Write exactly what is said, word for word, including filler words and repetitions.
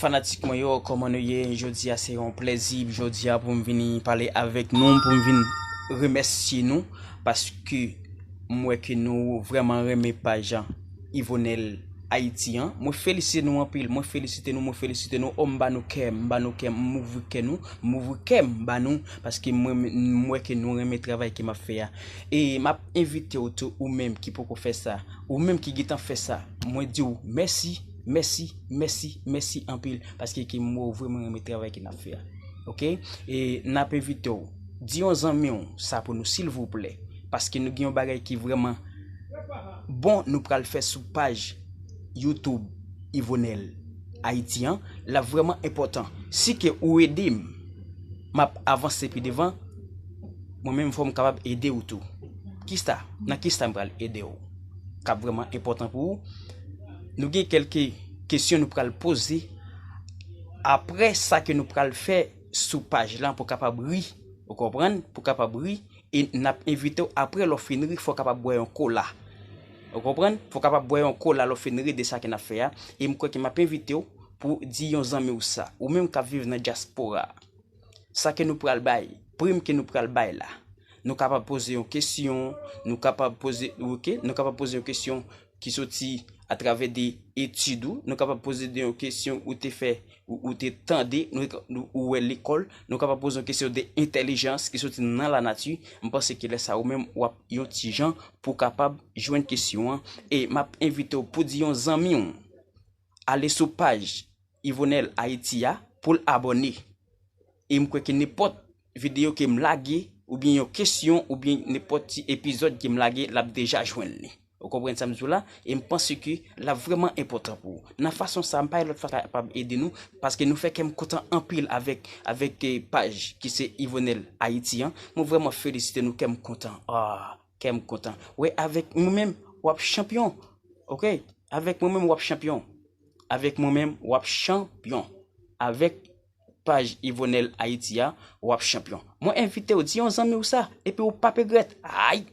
Fanatik mwen yo, kòman nou ye? Jodi a se yon plèzi, jodi a pou m vini pale avèk nou, pou m vin remèsye nou, paske m wè ke nou vrèman renmen paj Yvonel Ayiti an. Mwen felisite nou anpil, mwen felisite nou, mwen felisite nou. O, m ba nou kè, m ba nou kè, m ouvri kè nou, m ouvri kè m ba nou, paske mwen, m wè ke nou renmen travay ke m ap fè a. E m ap envite w tou, ou menm ki poko fè sa, ou menm ki gentan fè sa, mwen di w mèsi, mèsi, mèsi, mèsi anpil, paske ke m wè w vrèman renmen travay ke n ap fè a. Oke? E n ap envite w, di yon zanmi w sa pou nou, silvouplè, paske nou gen yon bagay ki vrèman bon nou pral fè sou paj YouTube Yvonel Ayiti an, l ap vrèman enpòtan. Si ke ou ede m, m ap avanse pi devan, mwen menm fò m kapab ede w tou. Kisa? Nan kisa m pral ede w? K ap vrèman enpòtan pou ou. Nou gen kèlke kesyon nou pral poze. Apre sa ke nou pral fè sou paj la, pou kapab ri, ou konprann? Pou kapab ri, e n ap envite w, apre lè w fin ri, fò w kapab bwè yon kola. Ou konprann? Fò w kapab bwè yon kola lè w fin ri de sa ke n ap fè a. E m kwè ke m ap envite w pou di yon zanmi w sa. Ou menm k ap viv nan dyaspora. Sa ke nou pral bay, prim ke nou pral bay la. Nou kapab poze yon kesyon, nou kapab poze, oke, nou kapab poze yon kesyon ki soti atravè de etid ou, nou kapab poze de yon kesyon ou te fè, ou, ou te tande, nou, nou, ou wè lekòl, nou kapab poze yon kesyon de entèlijans ki soti nan lanati. M panse ke lè sa ou menm w ap yon ti jan pou kapab jwenn kesyon an. E m ap envite w pou di yon zanmi w ale sou paj Yvonel Ayiti a pou l abòne. E m kwè ke nenpòt videyo ke m lage, oubyen yon kesyon, oubyen nenpòt ti epizòd ke m lage, l ap deja jwenn li. Ou konprann sa m di w la? E m panse ke l ap vrèman enpòtan pou ou. Nan fason sa, m pa gen lòt fason kapab ede nou, paske nou fè kè m kontan anpil avèk, avèk, eh, paj ki se Yvonel Ayiti an. Mwen vrèman felisite nou, kè m kontan. Ah, kè m kontan. Wè, avèk mwen menm, w ap chanpyon. Oke? Avèk mwen menm, w ap chanpyon. Avèk mwen menm, w ap chanpyon. Avèk paj Yvonel Ayiti a, w ap chanpyon. Mwen envite w, di yon zanmi w sa, epi w p ap regrèt. Ay!